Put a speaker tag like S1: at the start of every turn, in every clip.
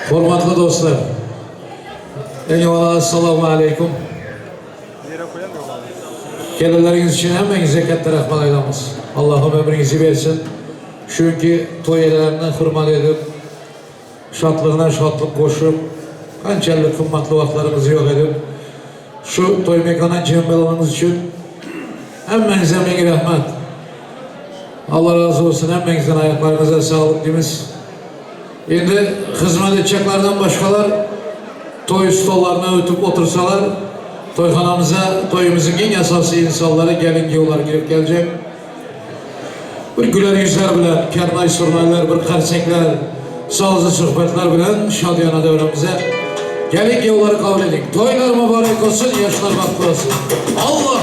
S1: Hormatly dostlar, iň owala Assalamu aleýkum. Gelenleriňiz üçin hemmäňize katta rahmat aýdamyz. Allahym ömrüňizi bersin. Şu günki toý eýelerini hurmat edip, şatlygyna şatlyk goşup, gançally gymmatly wagtlaryňyzy ýok edip, şu toý mekana jem bolanyňyz üçin hemmäňize meň rahmat. Allah razy bolsun hemmäňizden aýaklaryňyza saglyk diýmiz. Indi hyzmat etjeklerden başgalar toý stollaryna ötüp otursalar, toýhanamyza toýumyzyň iň esasy insanlary gelin-giýewler girip geljek. Bir güler ýüzler bilen, kernaý-surnaýlar, bir karsekler, sazly söhbetler bilen şadyýana döwremize gelin-giýewleri kabul ediň. Toýlar mübarek bolsun, ýaşlar bagtly bolsun. Allah!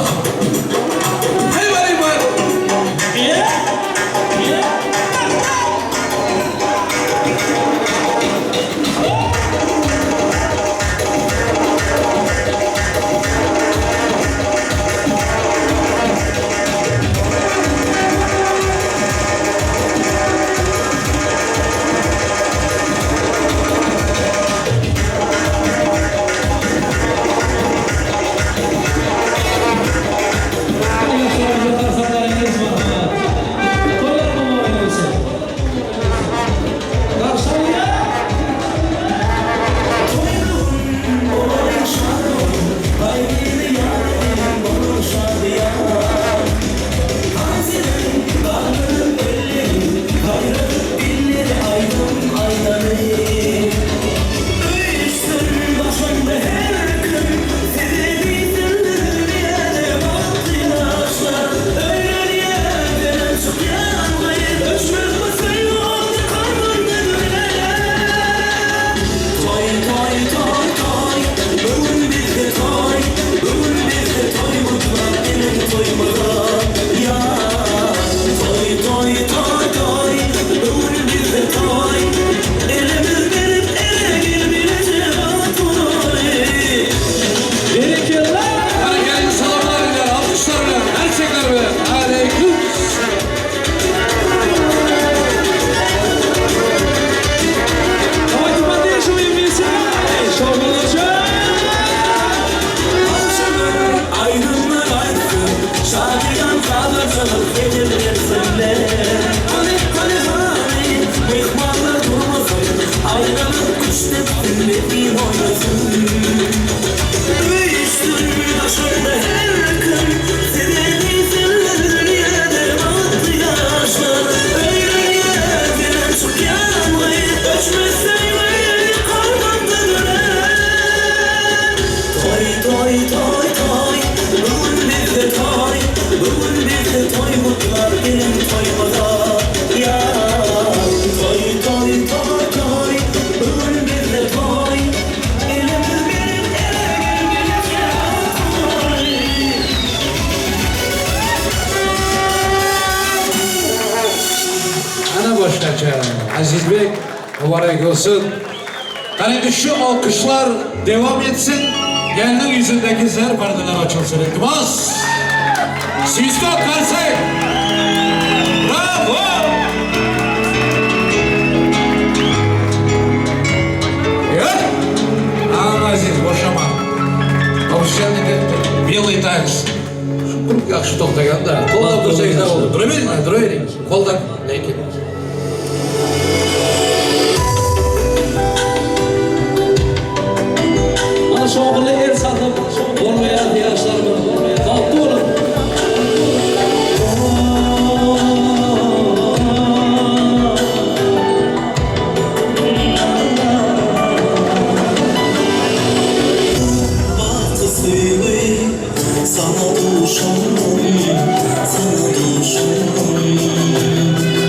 S1: Berekella! Salamlar bilen, alkyşlar bilen, erkekler bilen. Aleyküm selam.
S2: Давайте поддерживаем вместе! Şowhunlaşyp!
S1: Ana başgaça, Azizbek, mübarek bolsun. Qani endi şu alqışlar devam etsin, gelniñ yüzündeki zer perdeler açılsın, iltimas! Svistok, qarsek! Bravo! Yoq! Aman, Aziz, boşama. Белый танец. Şu yahşı toqtağan da. Qollap tursañız da olur. Tura beriñ, tura beriñ. Qoldan, lâkin.
S2: Mana şowhunly el salyp bolmaýar ýaşlarymyz. Bagtly boluň!
S3: Bagty söýgi saňa duşandym, saňa duşandym.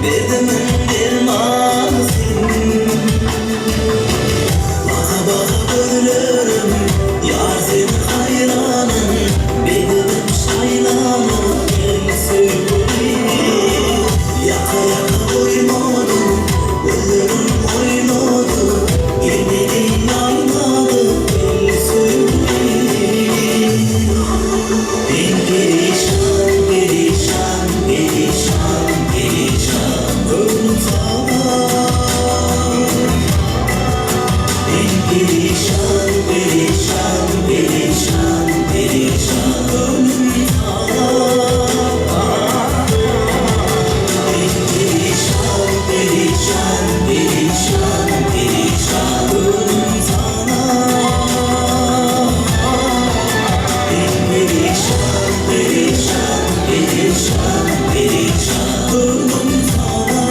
S3: Derdimiň dermany sen. Baka baka gözlerim Ýar seni haýranym Bedenim şaýlanyp Gel söýgülim Ýaka ýaka goýmadym Gözlerim oýnady Gelmedi ýaýnady Gel söýgülim Men perişan perişan perişan perişan Göwnüm sana Men perişan perişan perişan perişan Göwnüm sana Men perişan perişan perişan perişan Göwnüm sana Men perişan perişan perişan perişan Göwnüm sana.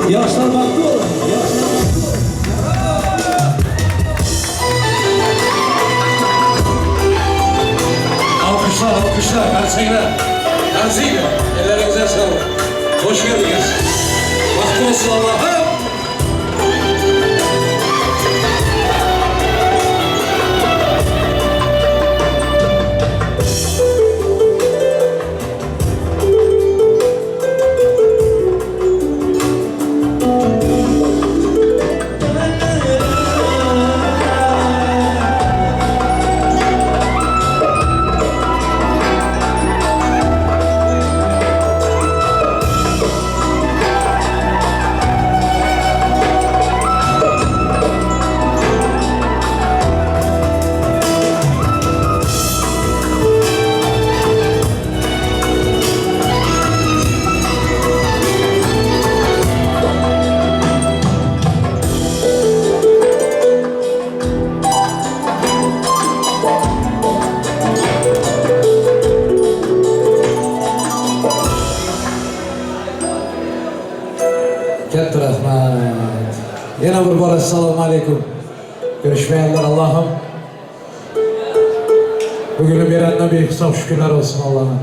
S2: Ýaşlar bagtly boluň. Ýaşlar bagtly boluň.
S1: Alkışlar, alkışlar. Gerçekten. Gerçekten. Ellerinize sağlık. Hoş geldiniz. Bahtı olsun Allah'ım. Katta rahmat. Yana bir bor assalomu alaykum. Görüşmeyenler Allah'ım. Bugünü berenine bir hisob şükürler olsun Allah'ım.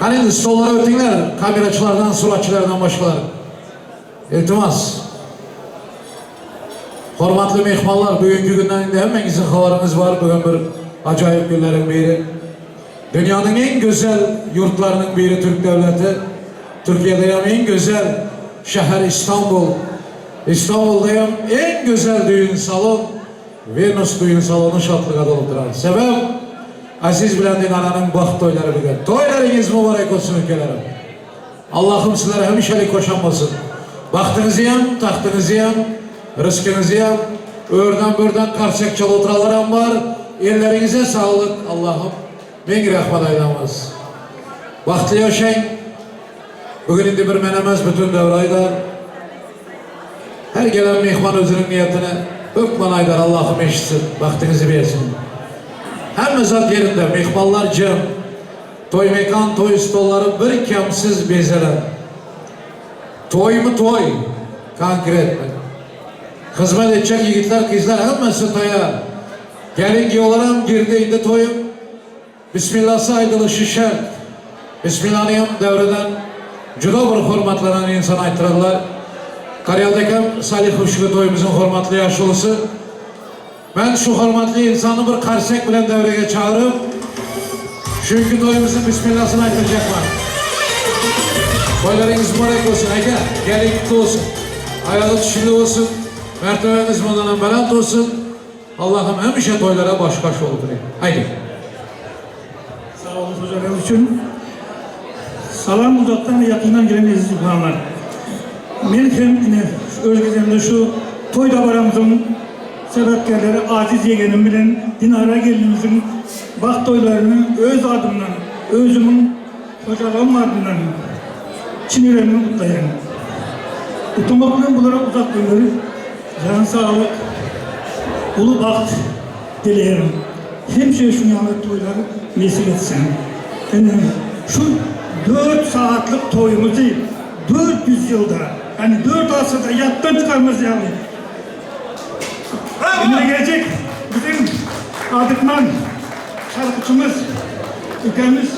S1: Qani endi stollara o'tinglar, kamerachilardan, suratchilardan boshqalar. Iltimos. Hurmatli mehmonlar, bugungi kundan endi hammangizning xabaringiz bor. Bugun bir ajoyib kunlarning biri. Dünyanın en güzel yurtlarının biri Türk devleti. Türkiye'de hem en güzel şehir İstanbul. İstanbul'da hem en güzel düğün salon Venus düğün salonu şatlığa dolup durar. Sebep Aziz bilen Dilara'nın baht toyları bugün. Toylarınız mübarek olsun ülkelerim. Allah'ım sizlere hemişelik koşanmasın. Bahtınızı hem, tahtınızı hem, rızkınızı hem, örden börden karşık çalı oturanlar hem var. Ellerinize sağlık Allah'ım. Bin rahmet aylamaz. Bahtlı yaşayın. Bugün indi bir menemez bütün devre aydar. Her gelen mihman özünün niyetine hükmen aydar Allah'ım eşitsin. Bahtınızı versin. Hemme zat yerinde mihmanlar cem. Toy mekan, toy stolları bir kemsiz bezeler. Toy mu toy? Konkret. Hizmet edecek yiğitler, kızlar hemmesi tayar. Gelin giyolarım girdi indi toyum. Bismillahsı aydılışı şart. Bismillah'ını devreden juda bir hurmatlanan insan ayttırarlar. Karayaldakam Salih Uşlu toyumuzun hurmatli yaşlısı. Ben şu hurmatli insanı bir karşek bilen devreye çağırıp çünkü toyumuzun Bismillah'sını aytıracaklar. Toylarınız mübarek olsun aka. Gelin kutlu olsun. Ayağı tüşümlü olsun. Mertebeniz bundan belent olsun. Allah'ım hemişe toylara baş baş oldu. Haydi.
S4: Sağ olun hocalar için. Salam uzaktan ve yakından gelen aziz yukarılar. Men hem yine öz şu toy dabaramızın sebepkarları aziz yeğenim bilen Dinara gelinimizin baht toylarını öz adımdan, özümün hocalığım adından çin yüreğimden kutlayarım. Kutlamak bilen bunlara uzak ömür, can sağlık, ulu baht dilerim. Hemişe şuny ýaly toýlar nesip etsin. Ine, şu dört sagatlyk toýumyzy 400 ýylda, ýagny dört asyrda ýatdan çykarmaz ýaly. Indi geljek biziň adykman şarkyçymyz, ülkämiz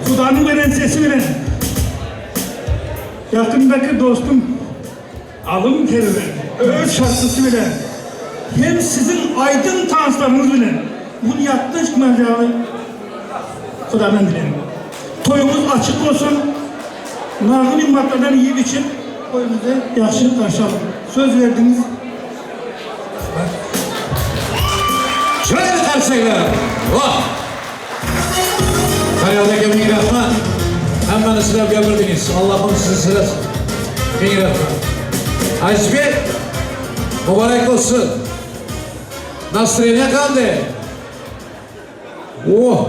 S4: Hudanyň beren sesi bilen ýakyndaky dostum Alym Kerwen öz şarkysy bilen hem siziň aýdyň tanslaryňyz bilen muny ýatdan çykmaz ýaly Hudadan dilerim. Toýuňyz açyk bolsun, narly nygmatlardan iýip içip toýumyzy ýagşy garşy alyň. Söz berdiňiz.
S1: Çyraýly garsegler! Wah! Karyat aka ming rahmat. Hammani silab gapirdingiz. Allohim sizni silasin. Ming rahmat. Azizbek, muborak bo'lsin. Настроение qanday? Oh!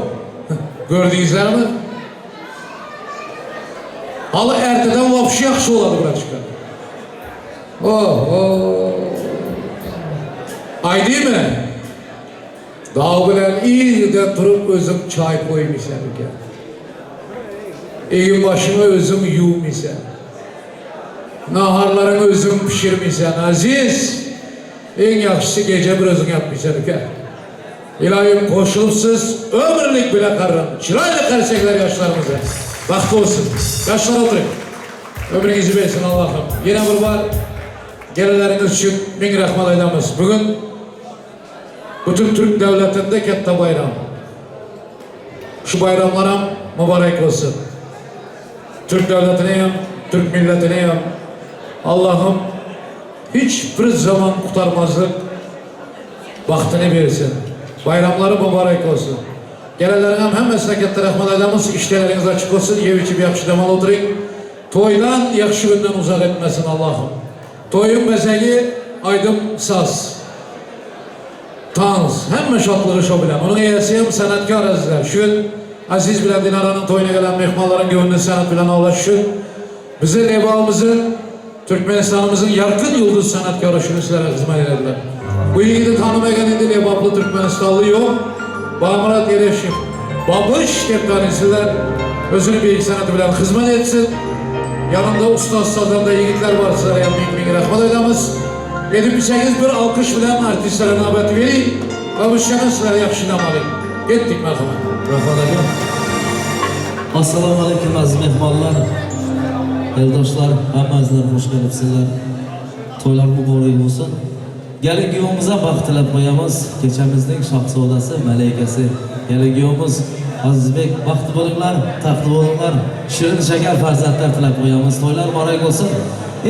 S1: Ko'rdingizlarmi? Hali ertadan вообще yaxshi bo'ladi, братишка. Oh, oh. Aydaymi? Dağ bilen iyiden durup özüm çay koymaysan ekan. Egin başını özüm yuvmaysan. Naharlarını özüm pişirmeysen aziz. En yaxşısı gece bir özün yapmaysan ekan. İlahim qoşulupsuz, ömürlük bile karram. Çıraylı karsaklar yaşlarımıza. Bahtı olsun. Yaşlar oturun. Ömrünüzü versin Allah'ım. Yine bir var. Gelenleriniz için bin rahmet eylemez. Bugün bütün Türk devletinde katta bayram. Şu bayramlar ham mübarek olsun. Türk devletine hem, Türk milletine hem Allah'ım hiçbir zaman kurtarmazlık vaktini versin. Bayramları mübarek olsun. Gelenlerin hem hemmesine katta rahmet eylemez. İşleriniz açık olsun. Yev içip yaxşı demal oturun. Toydan yaxşı günden uzak etmesin Allah'ım. Toyun bezegi aydın saz. Tans, hemme şatlığı şo bilen. Onun eyesi hem sanatkar azizler. Şu gün Aziz bilen Dilara'nın toyuna gelen mehmanların gönlünü sanat bilen Allah şu. Bizi Lebağımızın, Türkmenistan'ımızın yarkın yıldız sanatkarı şunu sizlere hizmet ederler. Bu yiğidi tanımayan indi Lebaplı Türkmenistanlı yok. Bağmurat Yeleşim, Babuş dep tanısılar. Özünü büyük sanatı bilen hizmet etsin. Yanında usta ustadan da yiğitler var sizlere bin bin rahmet eylemez. 78 bir alkış bilen artistlere nöbet vereyim. Babuşcanı sizlere yaxşı alayım. Gittik merhaba.
S2: Rahmat aka. Assalomu alaykum aziz mehmonlar. Eldoshlar, hammangizlar xush kelibsizlar. To'ylar muborak bo'lsin. Gelin kuyovimizga baxt tilab qo'yamiz. Kechamizning shahzodasi, malaikasi. Gelin kuyovimiz Azizbek baxtli bo'linglar, taxtli bo'linglar. Shirin shakar farzandlar tilab qo'yamiz. To'ylar muborak bo'lsin.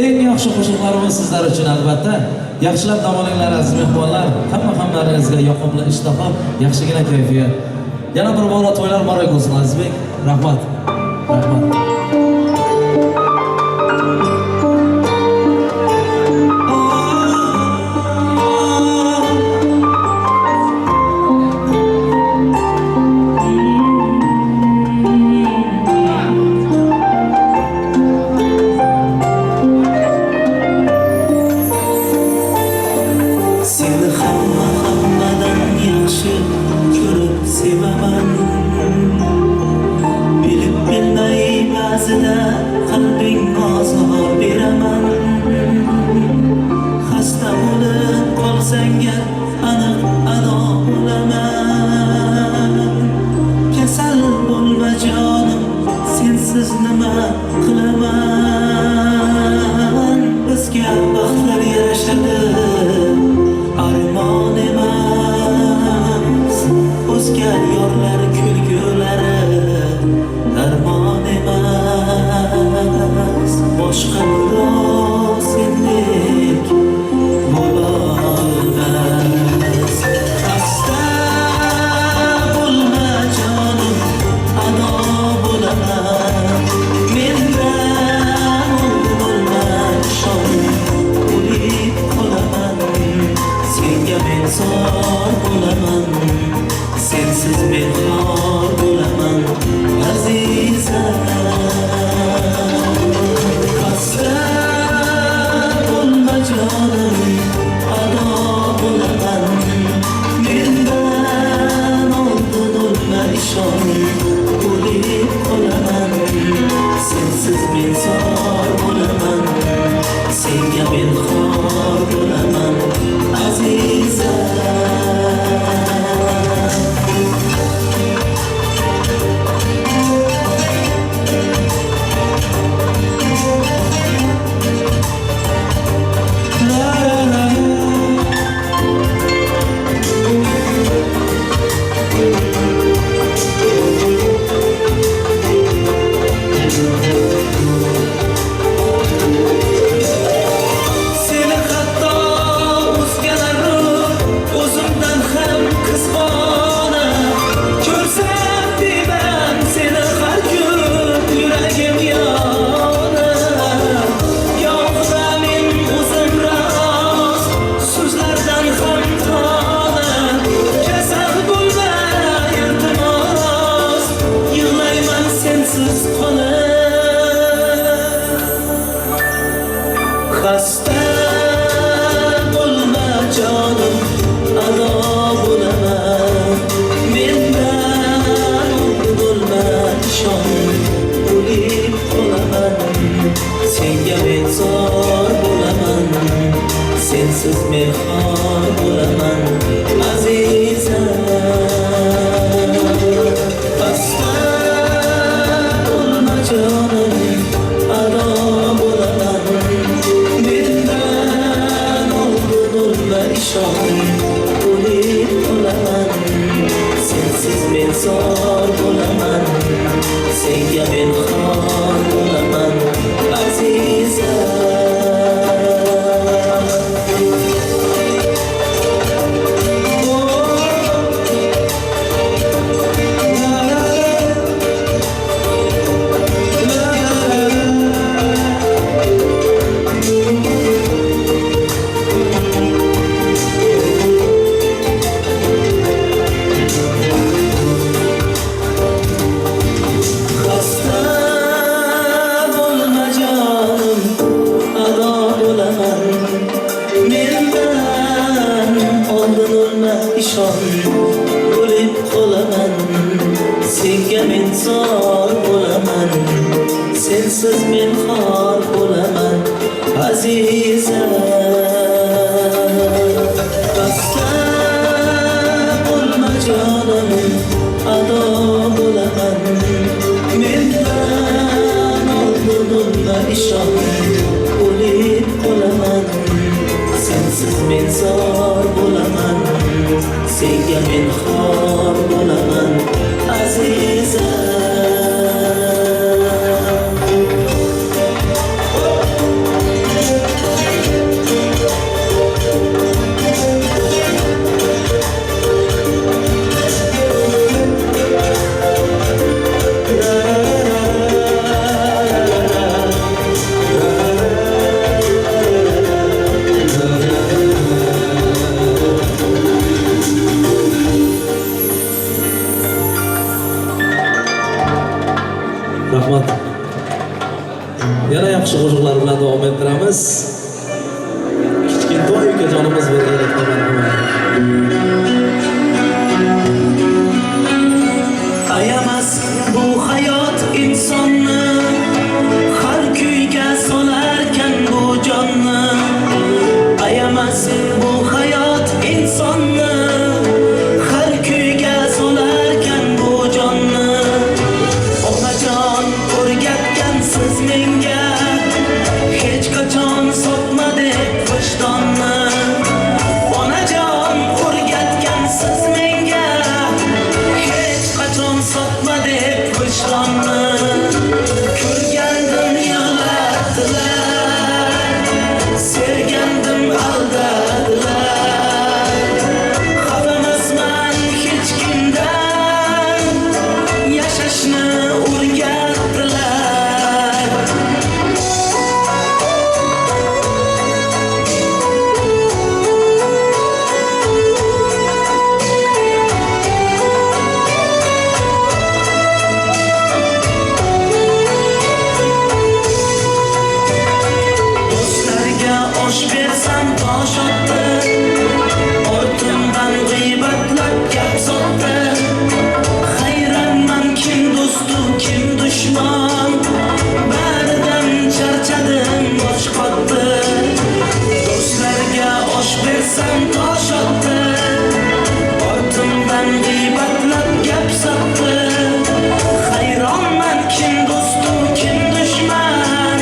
S2: Eng yaxshi qo'shiqlarimiz sizlar uchun albatta. Yaxshilab dam olinglar aziz mehmonlar. Hamma hamlaringizga yoqimli ishtaha, yaxshigina kayfiyat. Yana bir bora to'ylar muborak bo'lsin Azizbek. Rahmat. Rahmat.
S3: Seni hamma hammadan yaxshi ko'rib sevaman. Bilib bilmayman. ishon O'lib qolaman Senga men zor bo'laman Sensiz men xor bo'laman Azizam Xasta bo'lma jonim Ado bo'laman Mendan oldin o'lma ishon O'lib qolaman Sensiz men zor bo'laman Senga men xor bo'laman Azizam
S2: Rahmat. Yana yaxshi qo'shiqlar bilan davom ettiramiz. Kichkintoy ukajonimiz birgalikda marhamat.
S3: Ayamas bu hayot insonni Har kuyga solarkan bu jonni Ayamas bu hayot insonni Har kuyga solarkan bu jonni Onajon o'rgatgansiz menga Hech qachon sotma deb vijdonni Onajon o'rgatgansiz menga Hech qachon sotma deb vijdonni Ko'rgandim yig'latdilar Sevgandim aldadilar Xafa emasman hech kimdan Yashashni o'rgatdilar Do'stlarga osh bersam tosh otdi Ortimdan g'iybatlab gap sotdi Hayronman kim do'stu kim dushman Baridan charchadim bosh qotdi Do'stlarga osh bersam tosh otdi Ortimdan g'iybatlab gap sotdi Hayronman kim do'stu kim dushman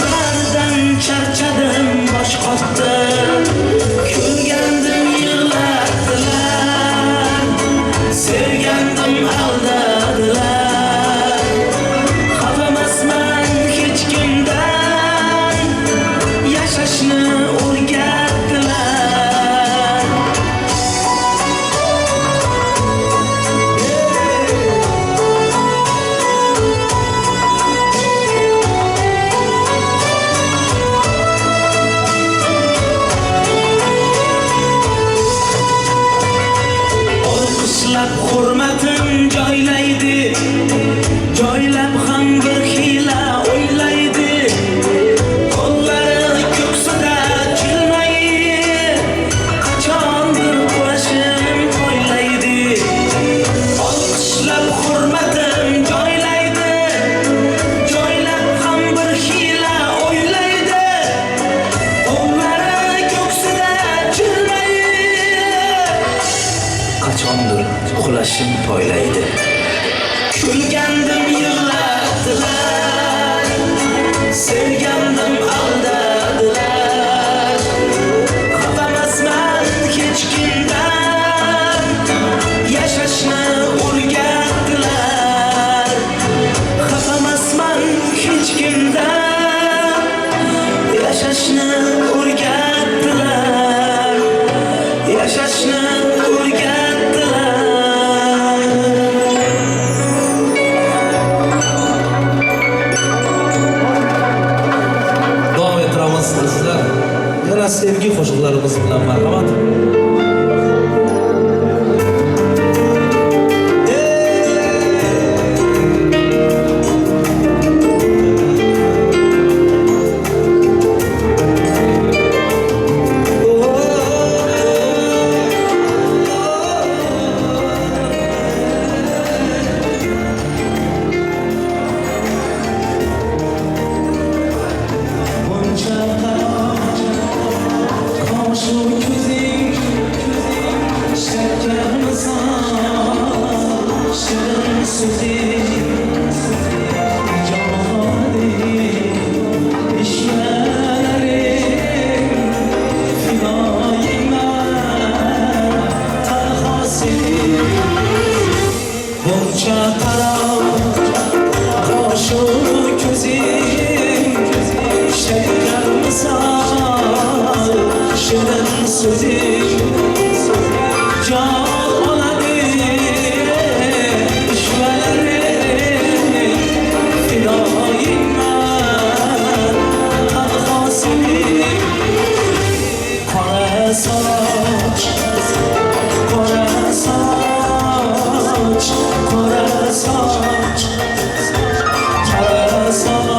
S3: Baridan charchadim bosh qotdi Kulgandim yig'latdilar Sevgandim aldadilar Xafa emasman hech kimdan Yashashni o'rgatdilar Olqishlab hurmatim joylaydi Joylab ham bir hiyla o'ylaydi Qo'llari ko'ksida jilmayib Qachondir qulashim poylaydi Olqishlab hurmatim joylaydi Joylab ham bir hiyla o'ylaydi Qo'llari ko'ksida jilmayib Qachondir uxlashim poylaydi Kulgandim yig'latdilar Sevgandim aldadilar Xafa emasman hech kimdan Yashashni o'rgatdilar Xafa emasman hech kimdan Yashashni o'rgatdilar Yashashni o'rgatdilar. so'zing Jon oladi ishvalaring Fidoyingman tanho sening Buncha qarab qoshu ko'zing Shakar misol shirin so'zing Jon oladi ishvalaring Fidoyingman tanho sening Qora soch, qora soch, qora soch Qora soch,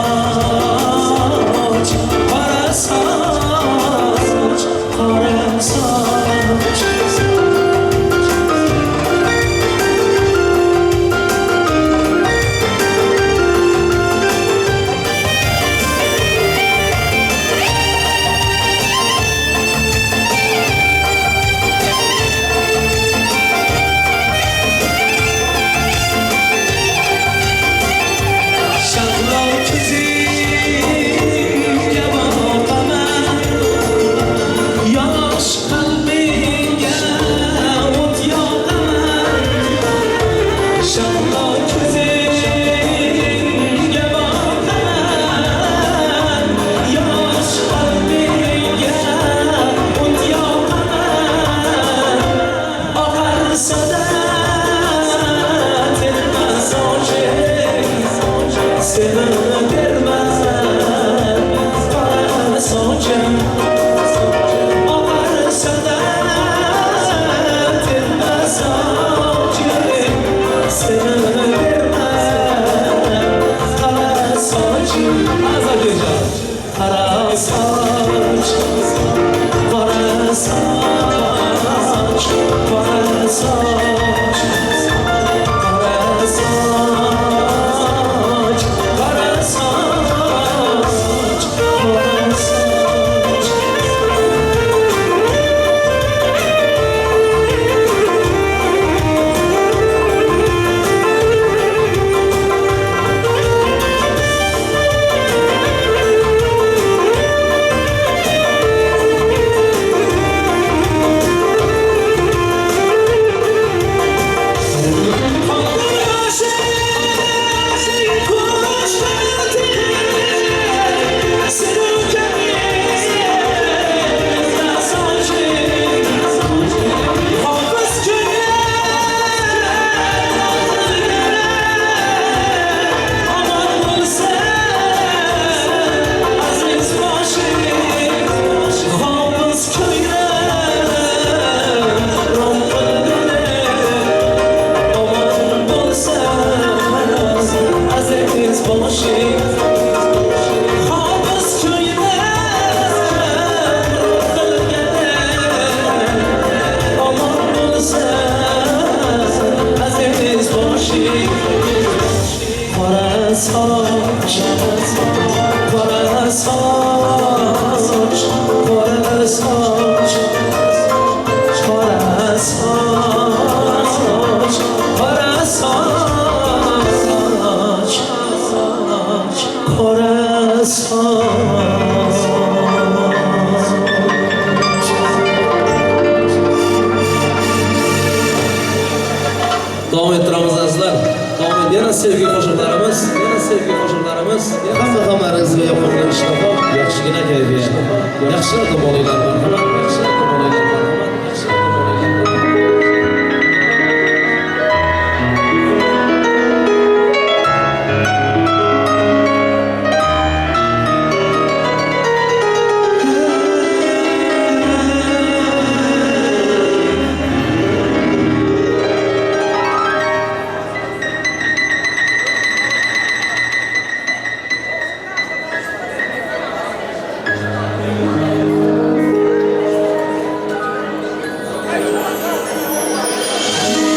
S3: qora soch, qora soch Shahlo ko'zingga boqaman Yosh qalbingga o't yoqaman Shahlo ko'zingga boqaman Yosh qalbingga o't yoqaman Oqarsa-da terma soching Seni terma qora sochim Oqarsa-da terma soching Seni terma qora sochim Azadjon Qora soch Qora soch Qora soch Qora soch Qora soch Qora soch Aman bo'lsa aziz boshing Hofiz kuylar qilgan Omon bo'lsa aziz boshing Qora soch, qora soch, qora soch Qora soch, qora soch, qora soch.
S2: Davom ettiramiz azizlar. Davom et. Yana sevgi qo'shiqlarimiz, yana sevgi qo'shiqlarimiz. Hamma hammalaringizga yoqimli ishtaho, yaxshigina kayfiyat. Yaxshi dam olinglar, marhamat. Yaxshi dam olinglar, marhamat. Yaxshi dam olinglar. marhamat.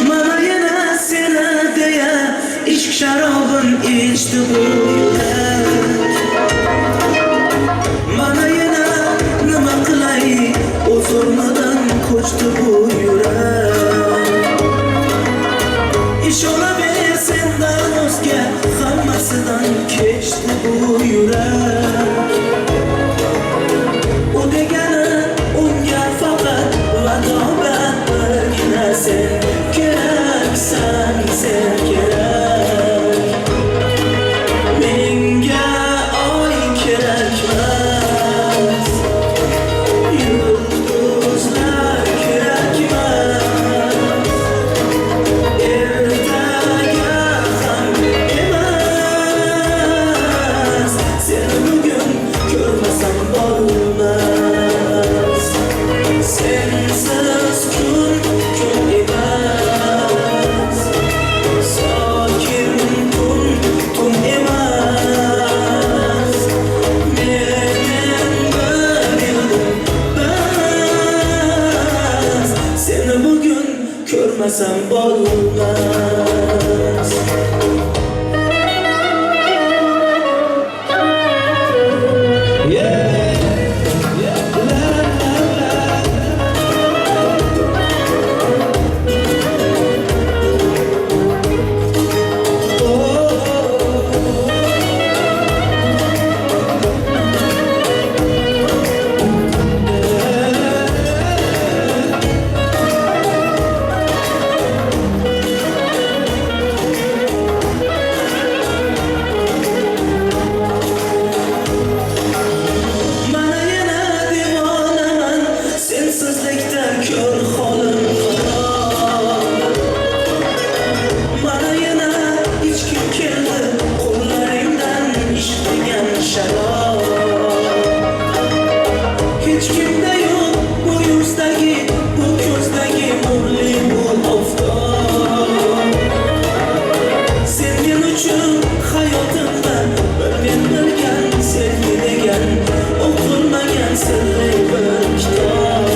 S3: Mana yana seni deya ishq sharobin ichdi bu yurak. Mana yana nima qilay o'z o'rnidan ko'chdi bu yurak. Ishonaver sen sen kerak Menga oy kerakmas Yulduzlar kerakmas Ertaga ham emas Seni bugun ko'rmasam bo'lmas Sensiz kun kun emas Sokin tun tun emas Men endi bildim bas Seni bugun ko'rmasam bo'lmas Mana yana devonaman Sensizlikda ko'r holim xarob Mana yana ichkim keldi Qo'llaringdan ishq degan sharob Hech kimda yo'q bu yuzdagi Bu ko'zdagi nurli bu oftob Sen men uchun hayotimda bir men bilgan sevgi degan o'qilmagan sirli bir kitob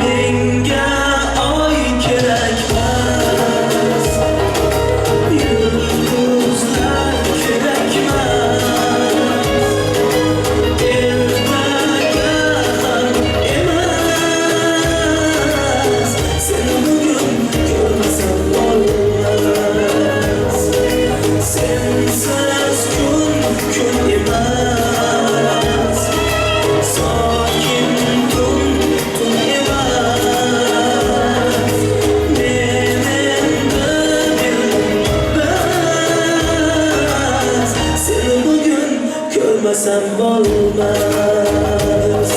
S3: Menga oy kerakmas Yulduzlar kerakmas Ertaga ham emas Seni bugun ko'rmasam bo'lmas Sensiz kun kun emas Sokin tun tun emas Men endi bildim bas Seni bugun ko'rmasam bo'lmas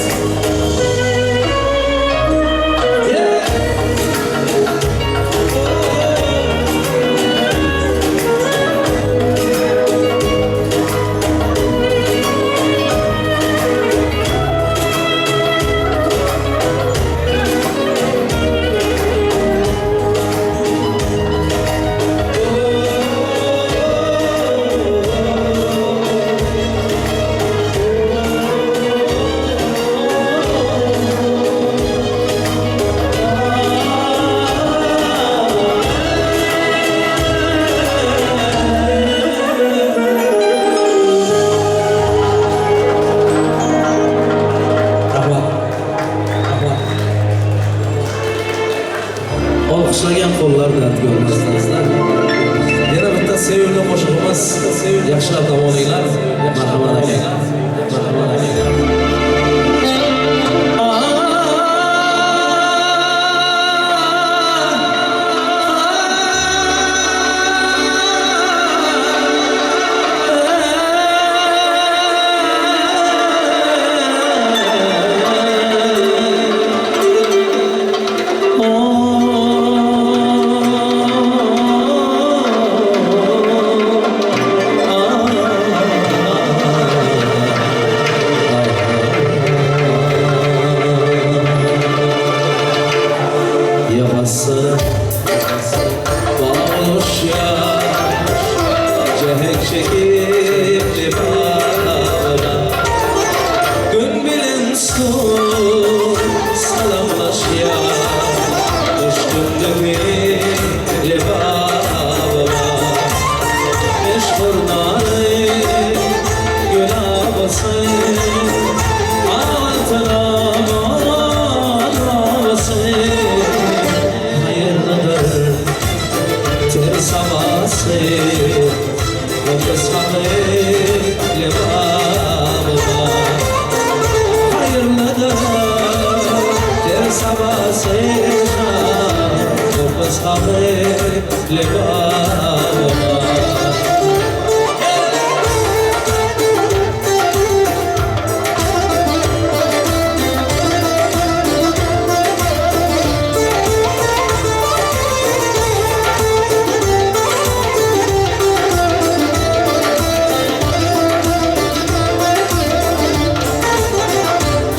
S1: Rahmat. Rahmat.
S2: Olqishlagan qo'llar dard ko'rmas azizlar. Yana bitta sevimli qo'shig'imiz. Yaxshilab dam olinglar. Marhamat aka. Marhamat aka. Ya hasret Bağış ya Cehek çekip cibana Gün bilinsin Salamlaş ya Düştüm bir libaba Meşhur nare Gül abası Hatıram arası Hayırlıdır agyly babama.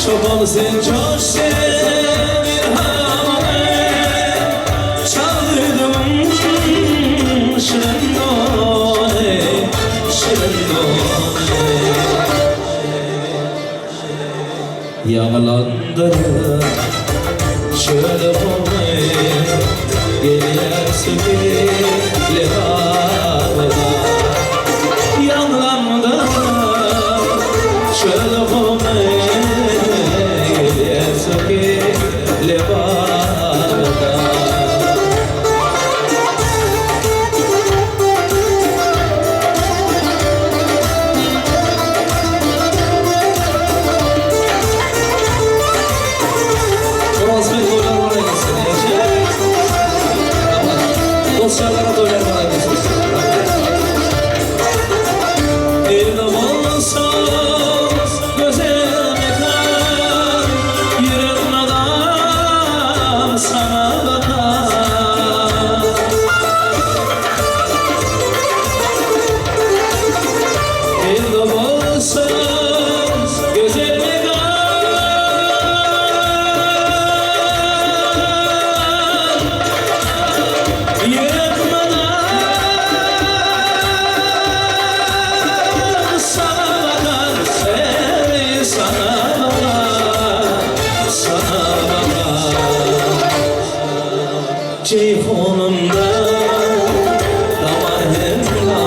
S2: Çoban sen coş sen hamame Çaldırdım şirin done şirin done Yağlandırır şöyle boy Gelýär söýgüli babama Ýaňlandy şöyle boy Gelýär söýgüli babama. Orazbek toýlar bana gelsin. Ýagşy. Rahmat. Dost-ýarlara toýlar bana gelsin. Elde bolsa gözel mekan, Ýürek nadan saňa bakar. Elde bolsa güzel mekan, Ýürek nadan sana bakar, Ey sana bakar, sana bakar. Ceyhunumda damar hemla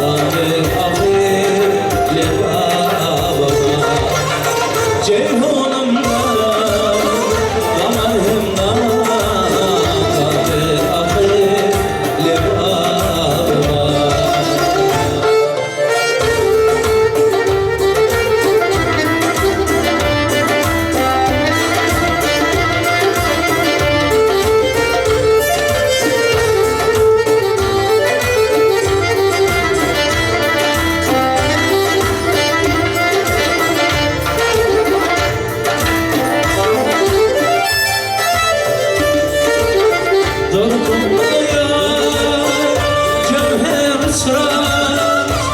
S2: Damir ahile baba Ceyhunumda damar hemla Damir ahile baba. Durkumda cevher sıra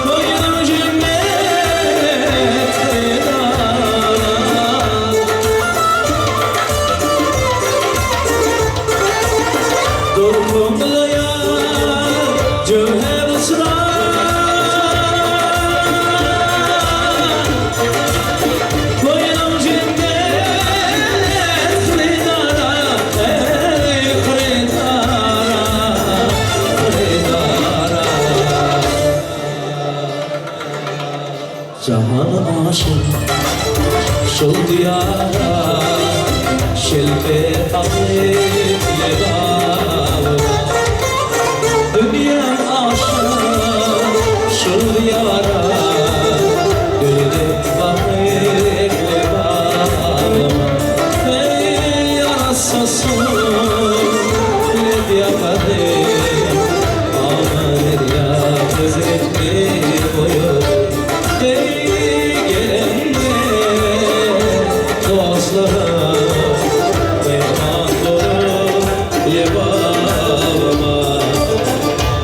S2: Koydum cennet dara. Durkumda cevher sıra Koydum cennet hridara, ey hridara, hridara. Jahan aşık şul diyara, Şilpe aile bağla. Dünya aşık şul diyara, Gönlüm bakıp bağlama. Ey yarasasın leb yaparım, Aman ya hızretli boyu. Ey gelenle dostlarım, Mehman dolu lebabıma,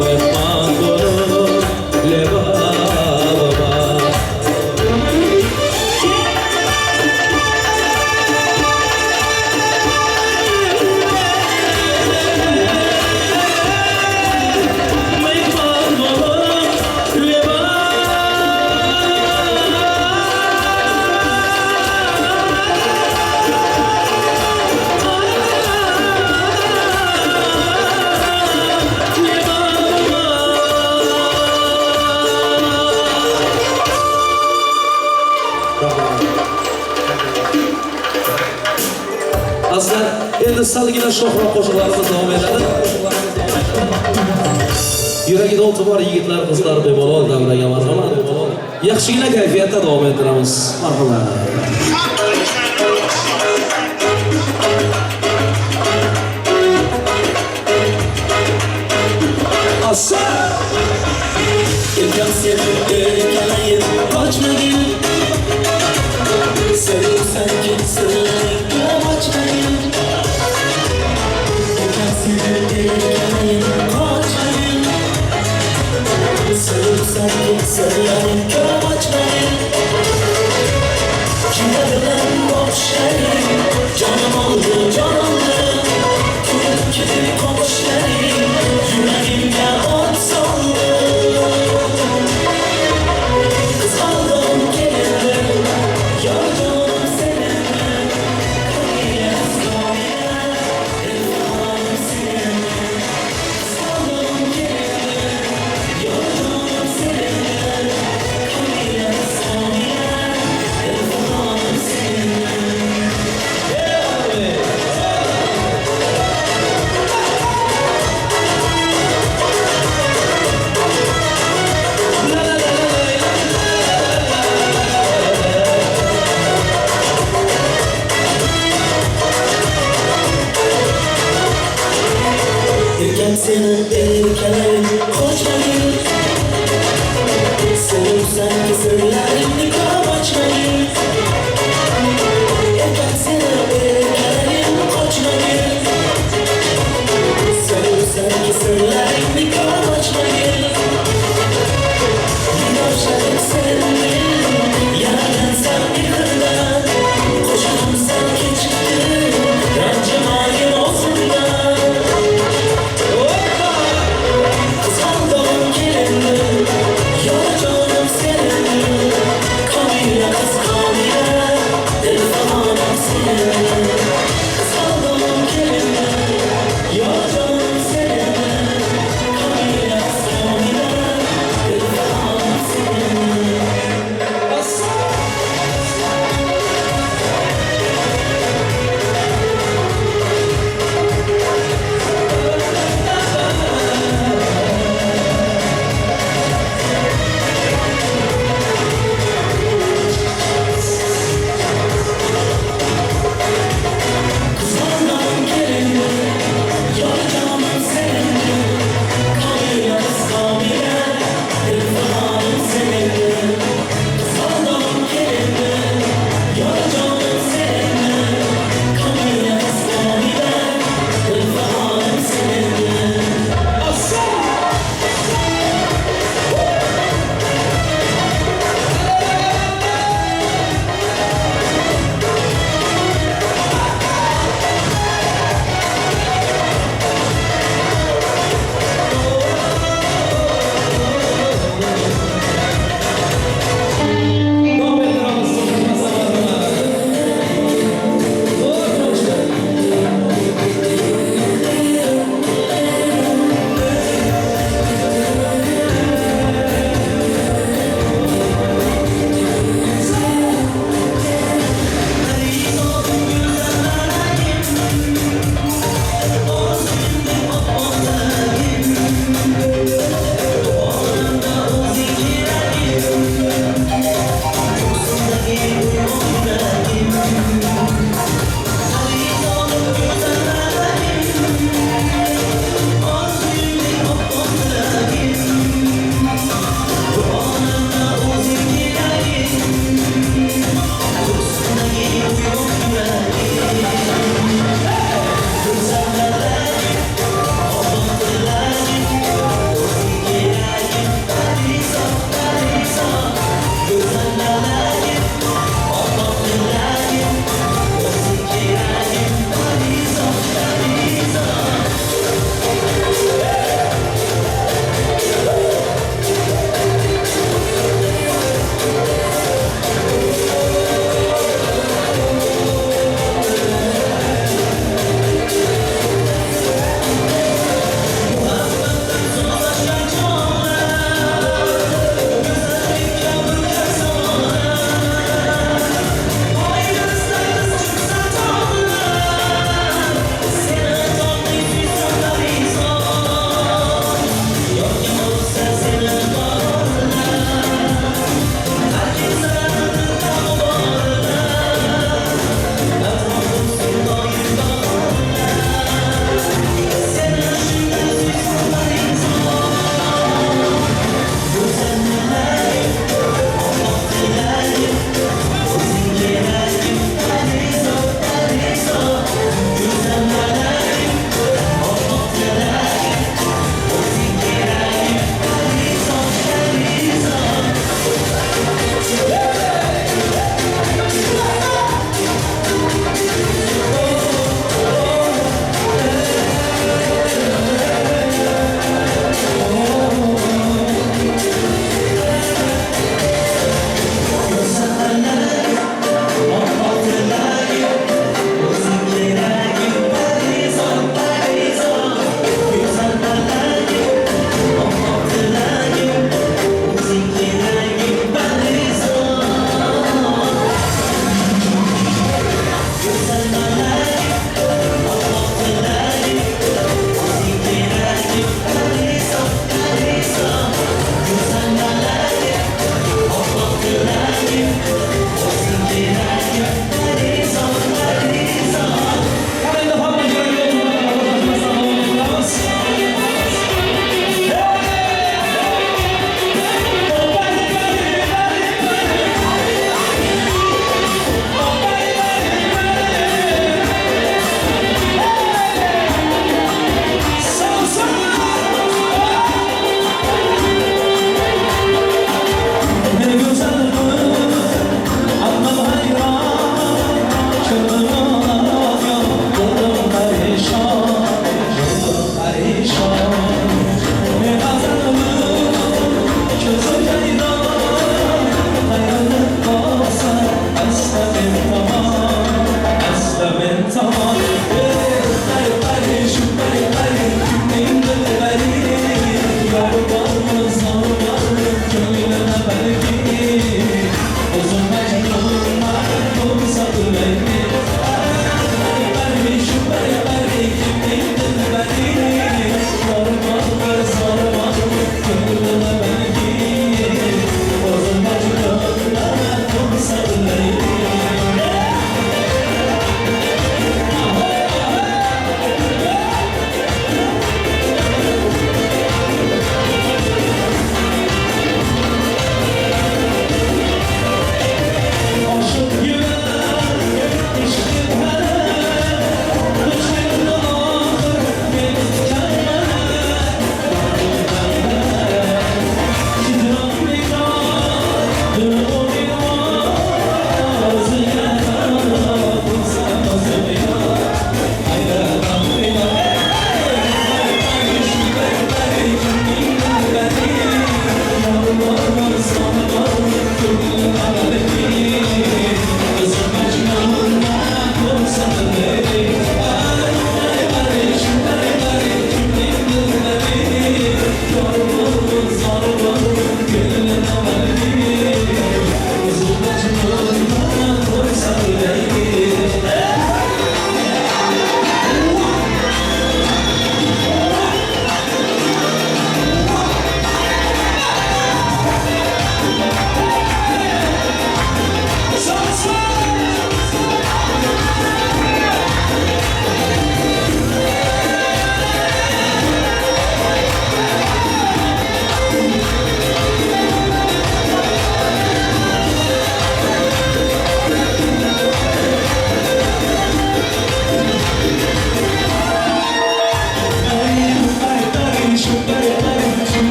S2: Mehman dolu lebabıma. Mehman dolu Azizlar, endi salgina sho'xroq qo'shiqlarimiz davom etadi. Yuragida o'ti bor yigitlar, qizlar bemalol davraga marhamat. Yaxshigina kayfiyatda davom ettiramiz. Marhamat.
S3: Erkam seni erkeleyip kaçmayın. Seviyorsan ki sırlarını açmayın. Erkam seni erkeleyip kaçmayın. Seviyorsan ki sırlarını açmayın. Kime bilen boş yerim, Canım oldu canımdı. Külkü koş yerim, Yüreğimde ot saldı. Kız aldım gelirim, Yar canım seninle. Kıyas koyar, İrfanım seninle. Kız aldım gelirim, Yar canım seninle. Kıyas koyar, İrfanım seninle. Erken seni erkelerim koçmayın. Seviyorsan ki sırlarını kaçmayın. Erken seni erkelerim koçmayın. Seviyorsan ki sırlarını kaçmayın. Yavşarım seni, yaradan sen yıkından. Koşalım sen keçti, rancımayın olsun da. Kızandım gelindim, yar canım seninle.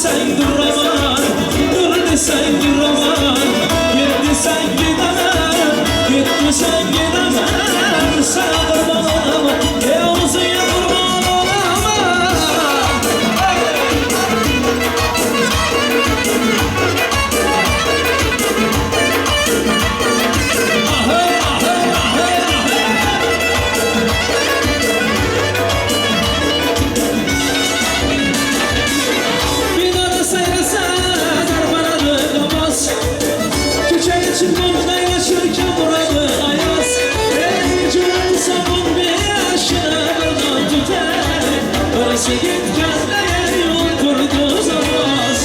S2: diýseň duraman, Dur diýseň duraman, Git diýseň gidemen, Git diýseň gidemen, Saňa gurban olaman, Ýowuzya gurban olaman. Binada seyrese darbalady namaz Köçe içip bunda yaşırken buradı ayaz Ey cüren sabun bir yaşına buradan tüter Orası git kendine yol kurdu zamaz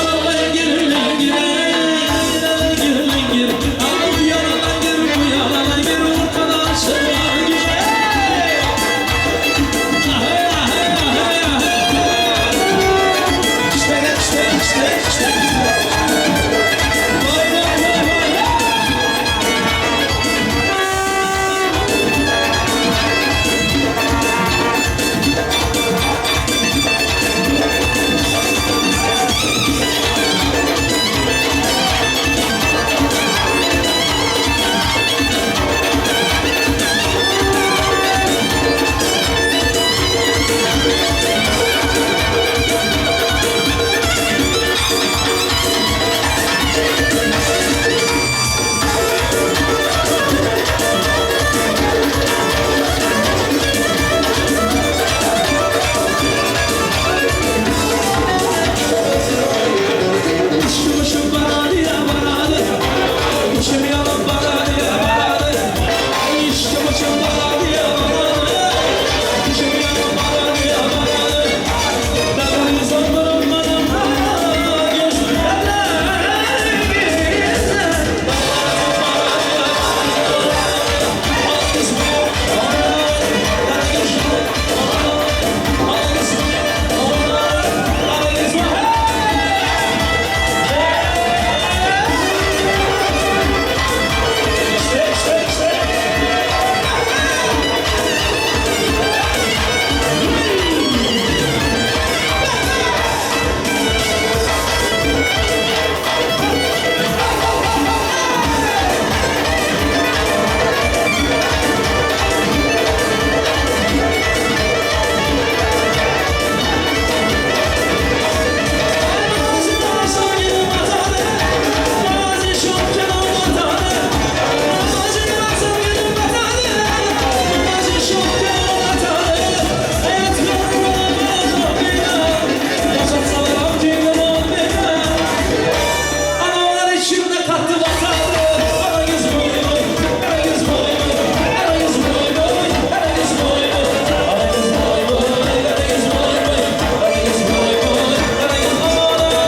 S2: Aralar gir gir gir gir Al bu yana gir bu yana gir ortadan çıkar güzel İşte işte işte işte. Vay vay vay vay. İçim ışım bana diye bana İçim yanıp bana diye bana İçim ışım bana diye bana İçim yanıp bana diye bana Ben zannım bana Analar içimde kattı vatanı. Kara göz boy boy, kara göz boy boy, kara göz boy boy, kara göz boy boy, kara göz boy boy, kara göz boy boy, kara göz boy boy, kara göz boy boy.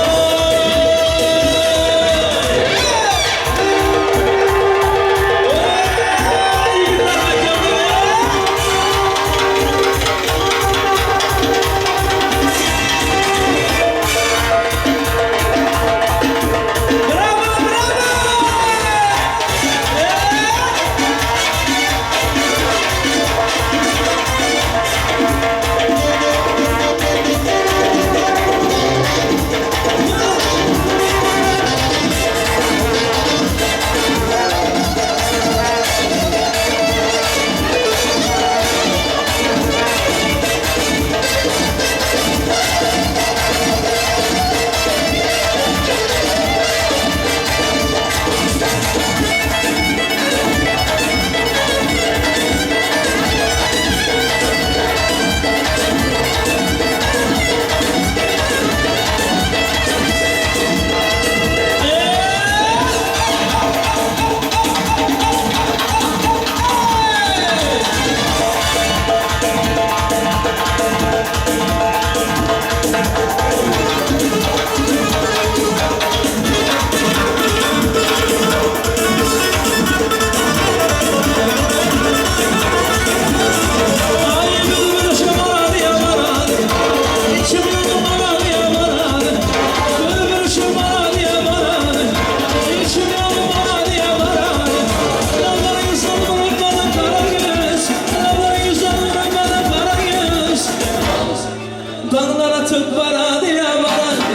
S2: Yigitler mekanda. Bravo, bravo! Ay bülbül şımardı yamardı, İçim yanı bana yamardı. Bülbül şımardı yamardı, İçim yanı bana yamardı. Dağlar güzel bana kara göz, Dağlar güzel bana kara göz. Dağlara tık bana diye bana.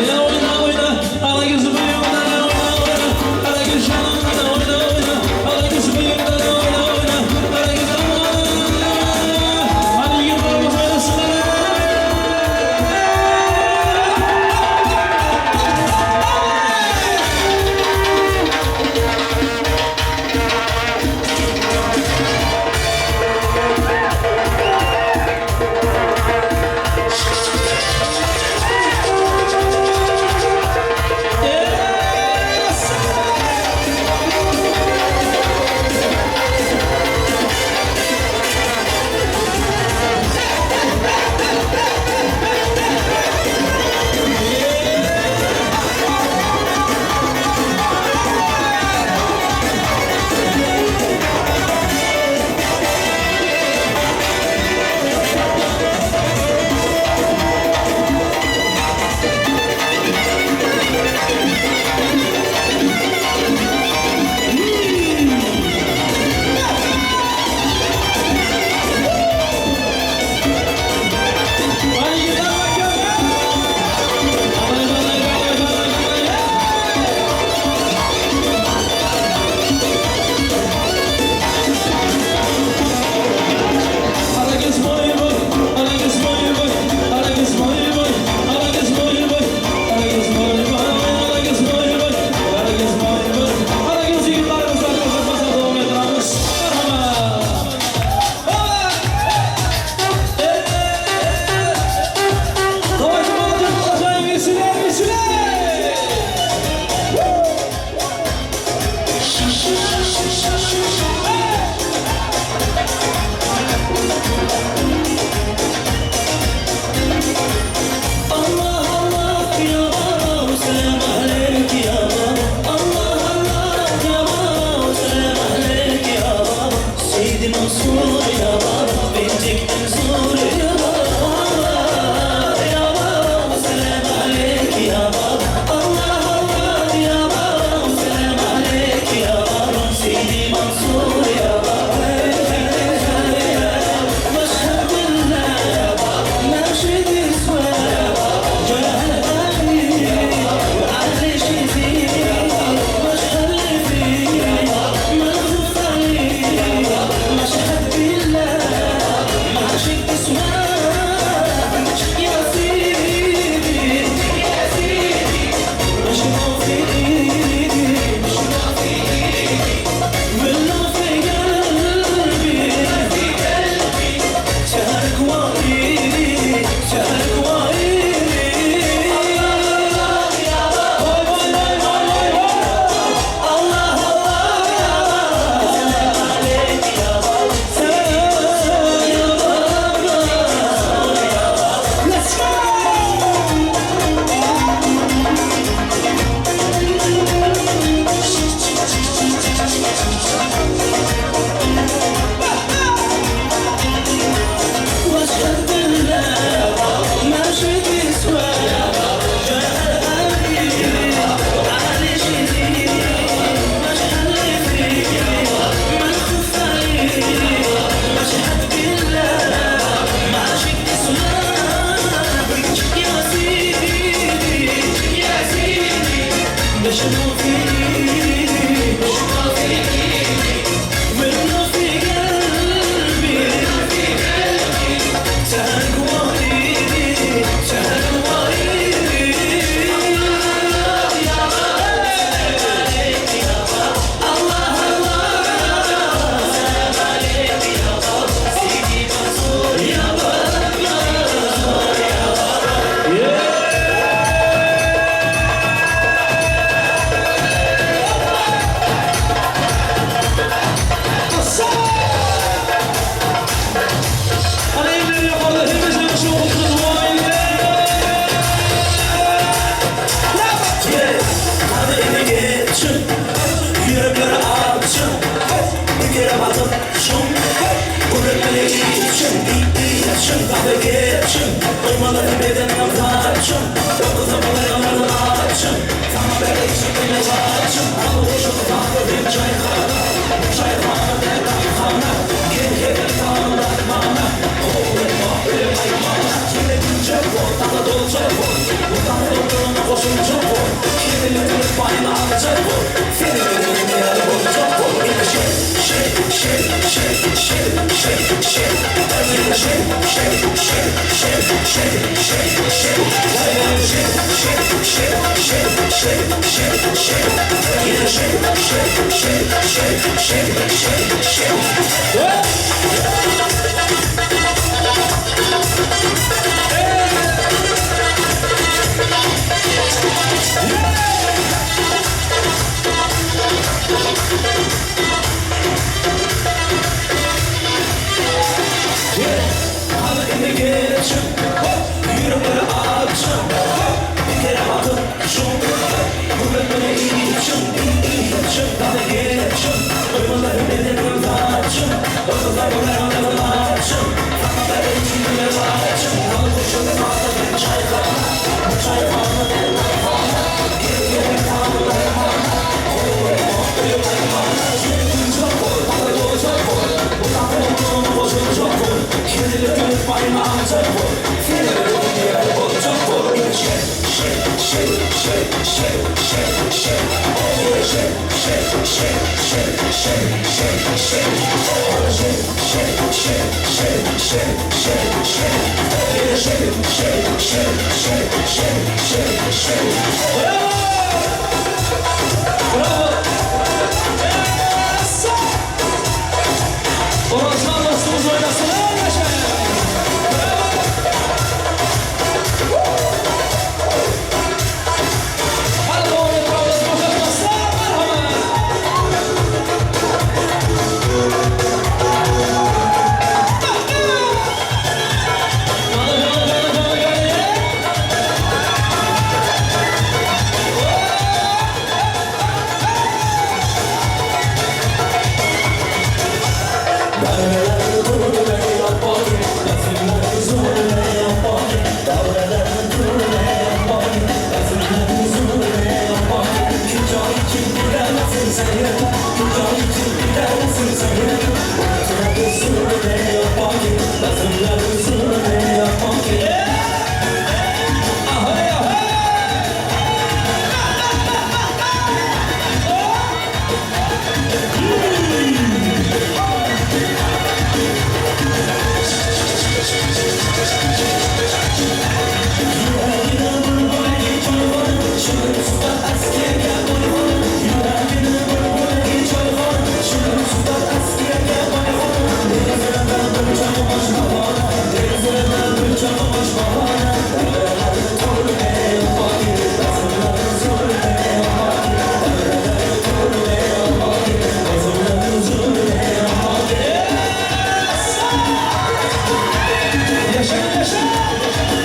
S2: Borazan dostumuz oynasın. Yaşa! Hadi doğru etrafımız boşaltmasın. Merhaba. Hadi, hadi, hadi, hadi, hadi. Yaşa yaşa. Hadi, hadi, hadi, hadi,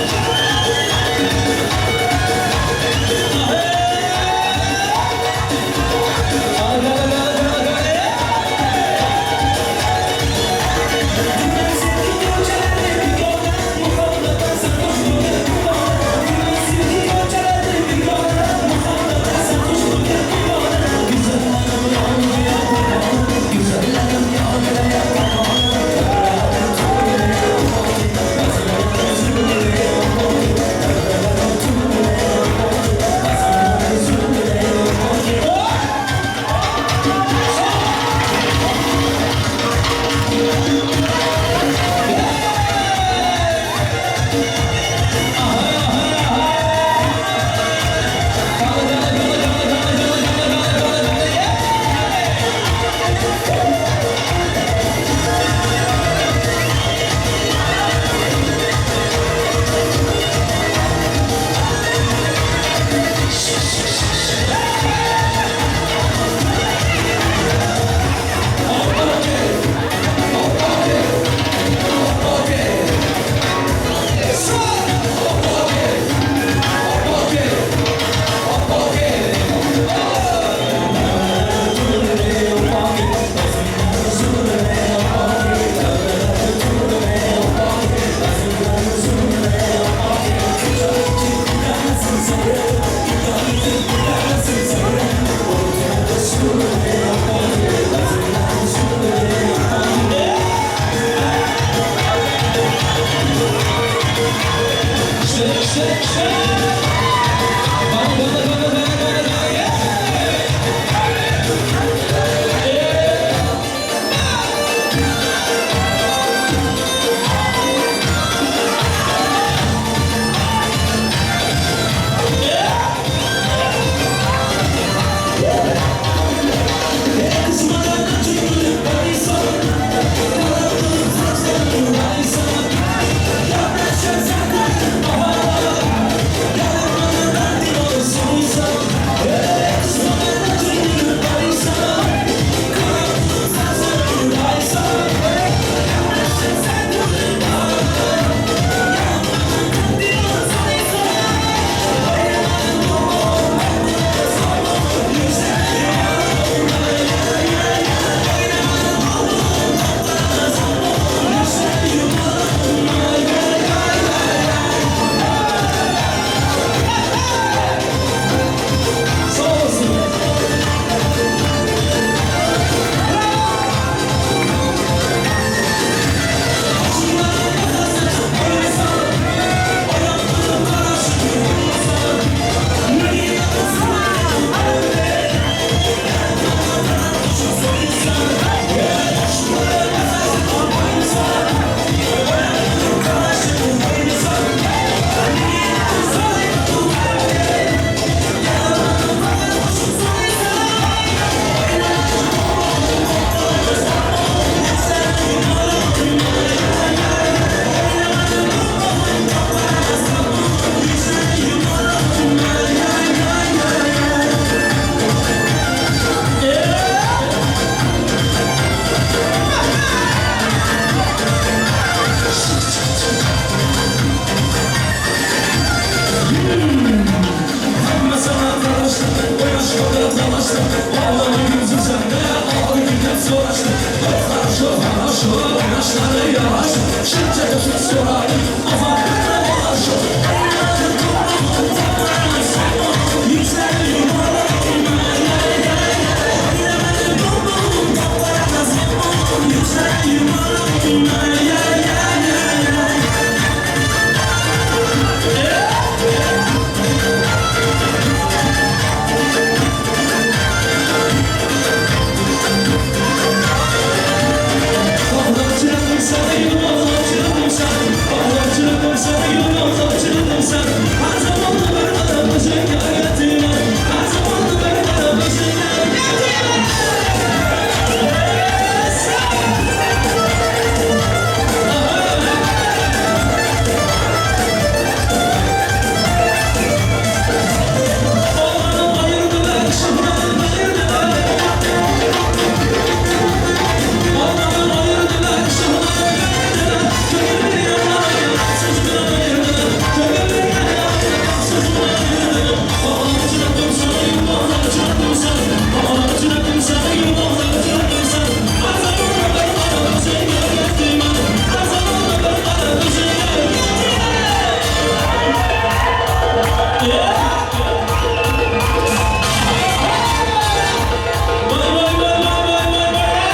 S2: hadi. Vay vay vay vay vay vay vay.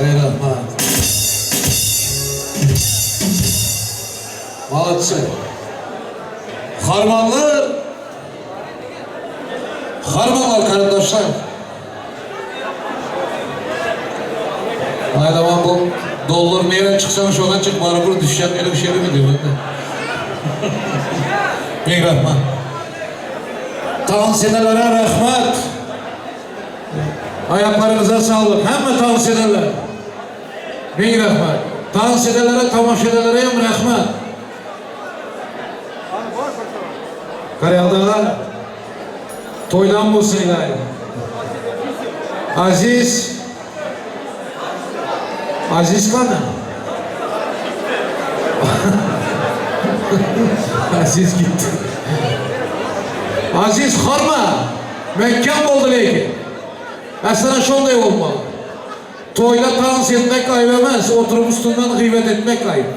S1: Ey rahmat. Молодцы. Harmanlar. Harmanlar kardeşler. Aydaman bu dollar nereden çıksan şodan çık bana bir düşecek öyle bir şey mi diyor ben de. Ming rahmat. Tavsiyelere rahmet. Ayaklarınıza sağlık. Hemme tavsiyeler. Ming rahmat. Tavsiyelere, tamaşalara hem rahmet. Qarayaldılar. Toydan bolsun ilahi. Aziz Aziz qani? Aziz gitti. Aziz horma. Mehkam bo'ldi lekin. Masalan shunday bo'lmalı. Toýda tans etmek aýyp emes, oturyp üstünden gyýbat etmek aýyp.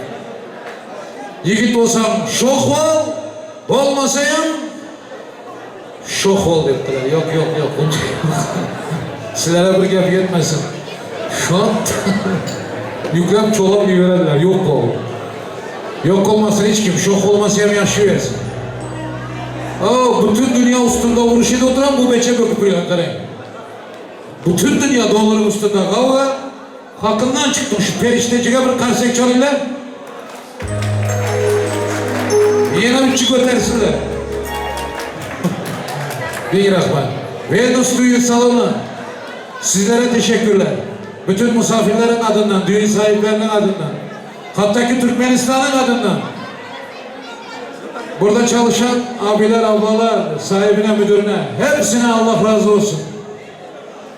S1: Ýigit bolsaň şoh bol, bolmasaýam şoh bol diýipdiler. Ýok, ýok, ýok. Sizlere bir gep ýetmesin. Şot ýükläp çolap ibererler, ýok bol. Ýok bolmasyn hiç kim, şoh bolmasa hem ýaşaýbersin. O, bütün dünýä üstünde uruş edip oturan bu beçe böküp ýören garaň. Bütün dünýä dollaryň üstünde gawga, hakyndan çykdym şu perişdejige bir karsek çalyňlar. Ýene üçi götersinler. Bin rahmet. Venus düğün salonu. Sizlere teşekkürler. Bütün misafirlerin adından, düğün sahiplerinin adından, hatta ki Türkmenistan'ın adından. Burada çalışan abiler, ablalar, sahibine, müdürüne, hepsine Allah razı olsun.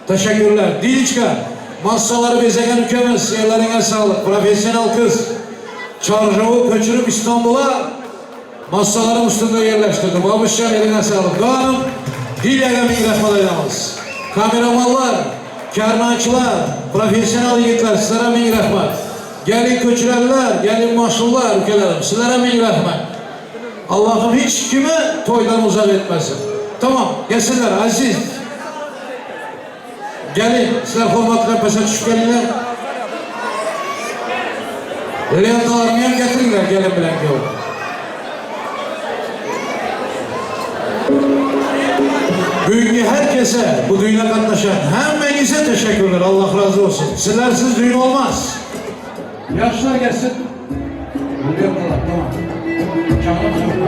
S1: Teşekkürler. Diliçka, masaları bezegen ülkemiz, ellerine sağlık. Profesyonel kız. Çarjavı köçürüp İstanbul'a masaların üstünde yerleştirdi. Babuşcan eline sağlık. Doğanım, Dilya'ya bin rahmet eylemez. Kameramanlar, kernaçılar, profesyonel yiğitler, sizlere bin rahmet. Gelin köçürenler, gelin maşullar ülkelerim, sizlere bin rahmet. Allah'ım hiç kimi toydan uzak etmesin. Tamam, gelsinler aziz. Gelin, sizler formatla pese düşüp gelinler. Lentalarını hem getirinler, gelin bilen yok. Bugünkü herkese, bu düğüne katlaşan hemmenize teşekkürler. Allah razı olsun. Sizlersiz düğün olmaz. Yaşlar gelsin. Buraya kadar, tamam. Çağırın sokma.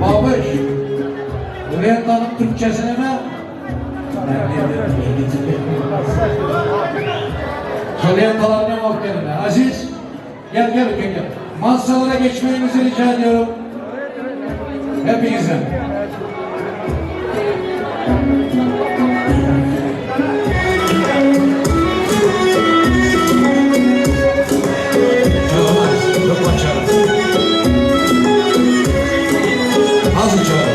S1: Babuş, Lentanın Türkçesini mi? Lentalarına bak benimle. Aziz, gel gel gel. gel. Masalara geçmenizi rica ediyorum. Hepinizden. Olmaz, yok başarı. Az içelim.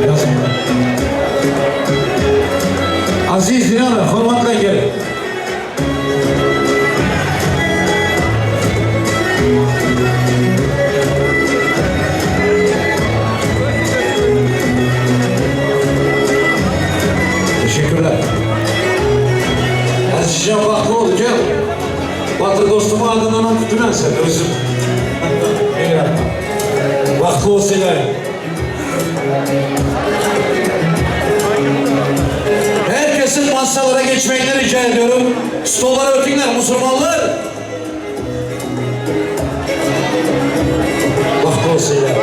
S1: Yazın. Aziz Dinara, hürmetle gelin. Teşekkürler. Azizcan Baklı oldu gel. Batır dostumu adından tutunan sen özüm. Eyvallah. Baklı olsun ilahi. Herkesin masalara geçmeyini rica ediyorum. Stollara ötünler Müslümanlar. Baklı olsun ilahi.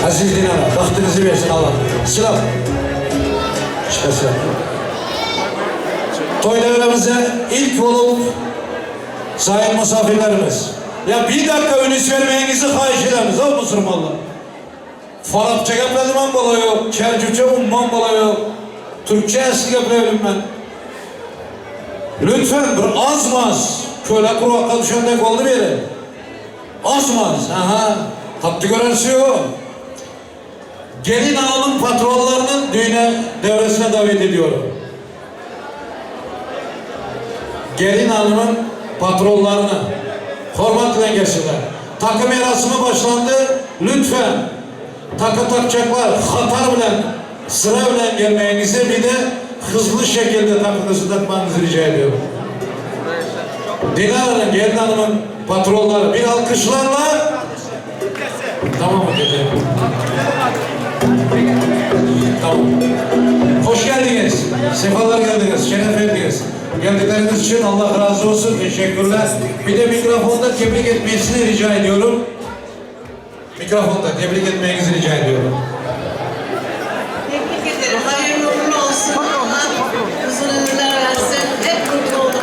S1: Aziz Dinara, bahtınızı versin Allah. Sıra. İşte sıra. Toy devremize ilk olup sayın misafirlerimiz. Ya bir dakika ünüs vermeyinizi hayiş edemiz o Müslümanlar. Farapça gapiradiman bola yok, Kercüce umman bola yok. Türkçe esli gapirelim ben. Lütfen bir azmaz. Köle kurakka düşendek oldu bir yere. Azmaz. Aha. Tatlı görüntüsü yok. Gelin ağanın patronlarının düğüne devresine davet ediyorum. Gelin hanımın patronlarını hormatla gelsinler. Takım merasimi başlandı. Lütfen takı takacaklar hatar bilen sıra bilen gelmeyinizi bir de hızlı şekilde takınızı takmanızı rica ediyorum. Dilara'nın gelin hanımın patronları bir alkışlarla Tamam mı dedi? Tamam. Hoş geldiniz. Sefalar geldiniz. Şeref verdiniz. Geldikleriniz için Allah razı olsun. Teşekkürler. Bir de mikrofonda tebrik etmesini rica ediyorum. Mikrofonda tebrik etmenizi rica ediyorum.
S5: Tebrik ederim. Hayırlı uğurlu olsun. Allah uzun ömürler versin. Hep mutlu olun.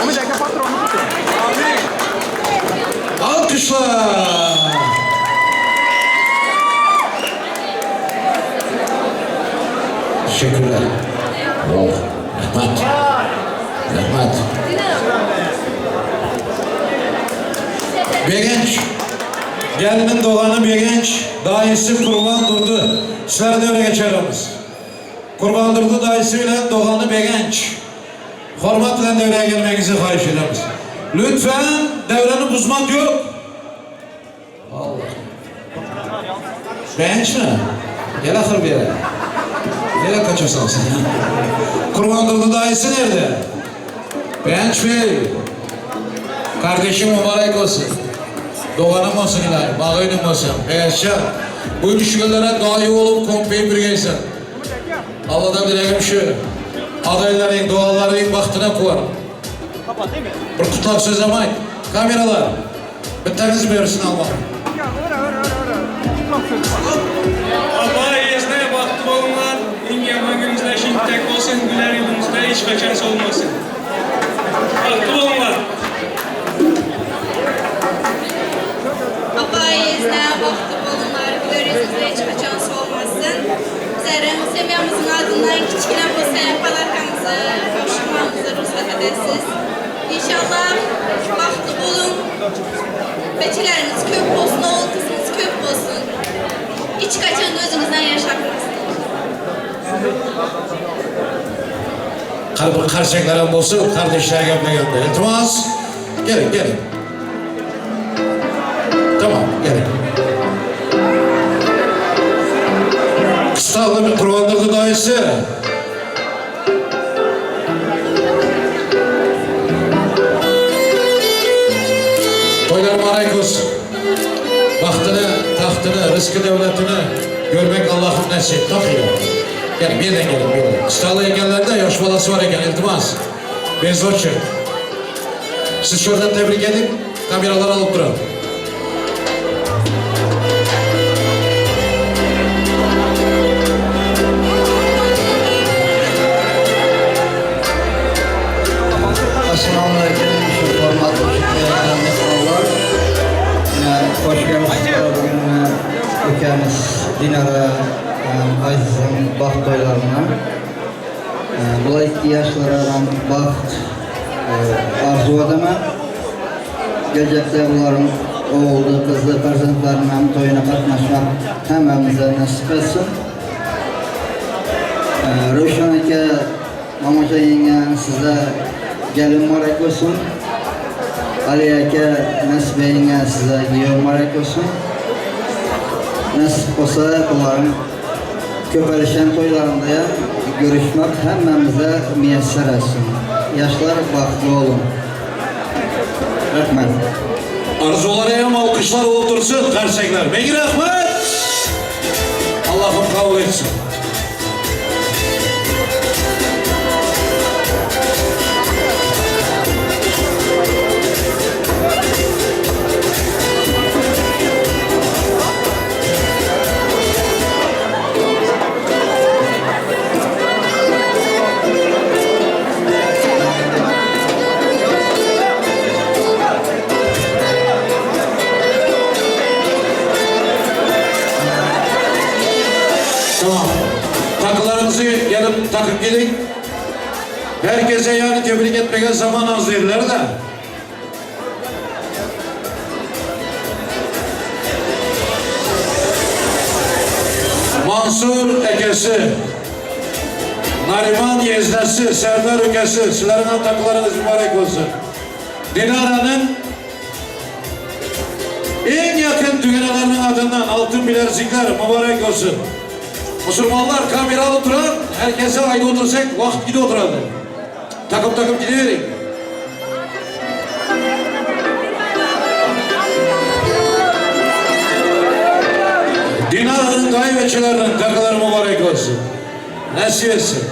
S1: Alkışlar. Teşekkürler. Rahmat. Begenç. Gelinin dogany Begenç, daýysy Kurban Durdy. Sizleri döwre geçerimiz. Kurban Durdy daýysy bilen dogany Begenç. Hormat bilen döwreye gelmegiňizi haýyş edemiz. Lütfen döwreni buzmak ýok. Allah. Begençmi? Gel ahyr bir ýere. Nereye kaçarsan sen? Kurban Durdy daýysy nerde? Begenç Bey. Kardeşim mübarek olsun. Doganym bolsun ilahi, bagynym bolsun. Begençjan. Bu düşgünlere daýy bolup kompeyip birgeýsin. Alladan dilegim şu. Adaylaryň, doganlaryň bagtyna kuwan. Bir gutlag sözem aýt. Kameralar. Bittäňiz bersin Allah.
S6: Apa ýesne bagtly boluňlar, iň ýaman günüňizde şintek bolsun, güler ýüzüňizde hiç haçan solmasyn. Bagtly boluňlar.
S7: Apa ýesne bagtly boluňlar, güler ýüzüňizde hiç haçan solmasyn. Bizleriň semýamyzyň adyndan kiçgine bolsa padarkamyzy tabşyrmamyzy rugsat edersiz. Inşallah bagtly boluň. Beçeleriňiz köp bolsun, ogul gyzyňyz köp bolsun. Hiç haçan gözüňizden ýaş akmasyn.
S1: Qani bir qarsaklar bolsun, kardeşler geplegende. Iltimas. Gelin, gelin. Tamam, gelin. Kıstavlı bir Kurbandurdy daýysy. Toýlar mübarek olsun. Bagtyny, tagtyny, rysky-döwletini görmek Allahym nesip. Tapýar. Gelin, bir ýerden gelin, bir ýerden. Kıstavly ekenlerde ýaş balasy bar eken, iltimas. Bez oçert. Siz şuradan tebrik edin, kameralar alyp duran.
S8: Assalamu aleýkum şu hormatly myhmanlar. Ine hoş gelipsizler bugün ine ülkemiz Dinara Aziziň bagt toýlaryna. Bula iki ýaşlara ben bagt arzuw edemen. Geljekde bularyň oguldy, gyzly perzentleriniň hem toýuna gatnaşmak hemmämize nesip etsin. Röwşen eke, Mamajan ýeňňe size gelin mübarek bolsun. Ali eke, Nesibe ýeňňe size giýew mübarek bolsun. Nesip bolsa bularyň köpelişen toýlarynda görüşmek hemmämize miýesser etsin. Ýaşlar bagtly boluň. Rahmet.
S1: Arzuwlara hem alkyşlar bolup dursun, garsaklar. Meňi rahmet! Allahym kabul etsin. Tamam. Takılarınızı gelip takıp gidin. Herkese yani tebrik etmeye zaman az dediler de. Mansur ekesi, Nariman yeznesi, Serdar ükesi, sizlerin takılarınız mübarek olsun. Dinara'nın en yakın düğünelerinin adından altın bilezikler mübarek olsun. Musulmanlar kameralı oturan, herkese ayrı otursak vakit gidi oturalım. Takım takım gidiverin. Dinara'nın kaybeçilerinin takıları mübarek olsun. Nasip etsin.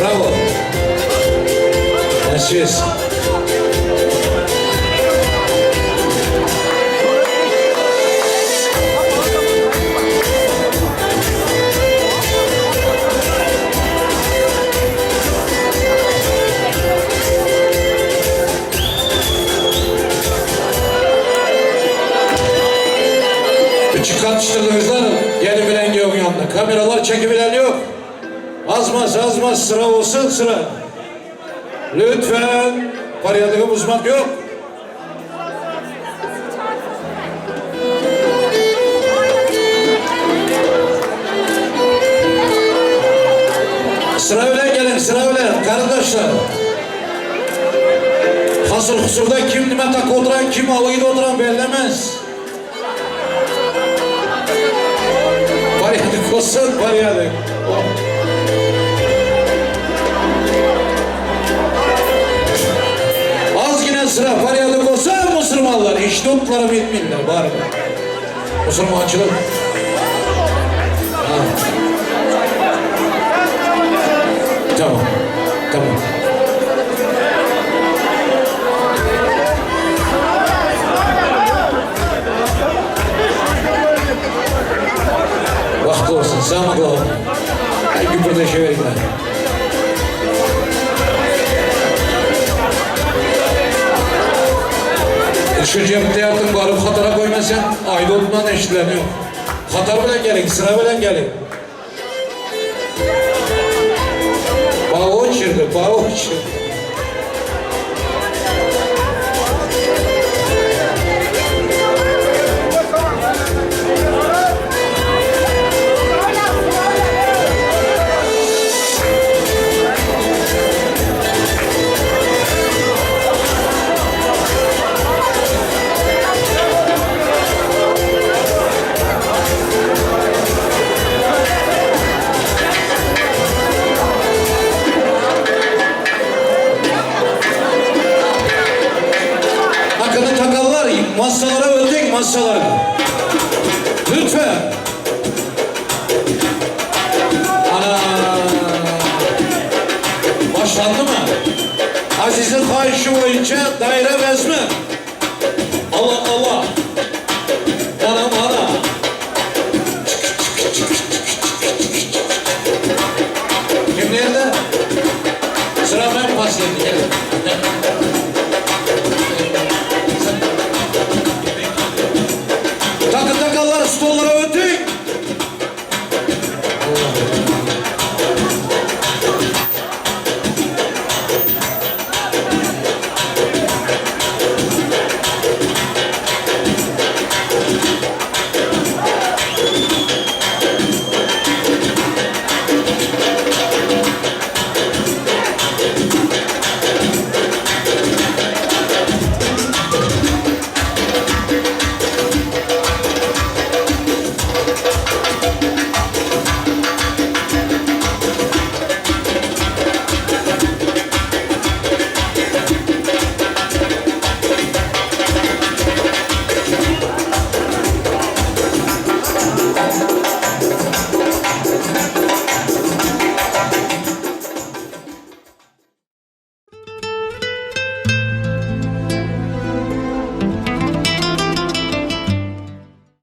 S1: Bravo. Nasip etsin. Üçi katıştırdınızlar gelin bilen gövün yanına. Kameralar çekibilen yok. Azmaz azmaz sıra olsun sıra. Lütfen paryadığı bozmak yok. Sıra bilen gelin, sıra bilen kardeşler. Hasır husurda kim nime tak oturan, kim alıyda oturan bellemez. Paryadık olsun, paryadık. Az yine sıra paryadık olsa Müslümanlar, hiç tutlarım etminler bari. Müslümançılık. Ha. Tamam, tamam. Baxtlı olsun, sağlıklı olun. Her gün burada şey verin. Şu cemde yaptın barıp hatara koymasan ayda olman eşitleniyor. Hatar bilen gelin, sıra bilen gelin. Bağı uçurdu, bağı uçurdu. Hakkını takanlar masalara öldük masalara. Lütfen. Ana. Başlandı mı? Aziz'in xahişi boyunca daire bezmi.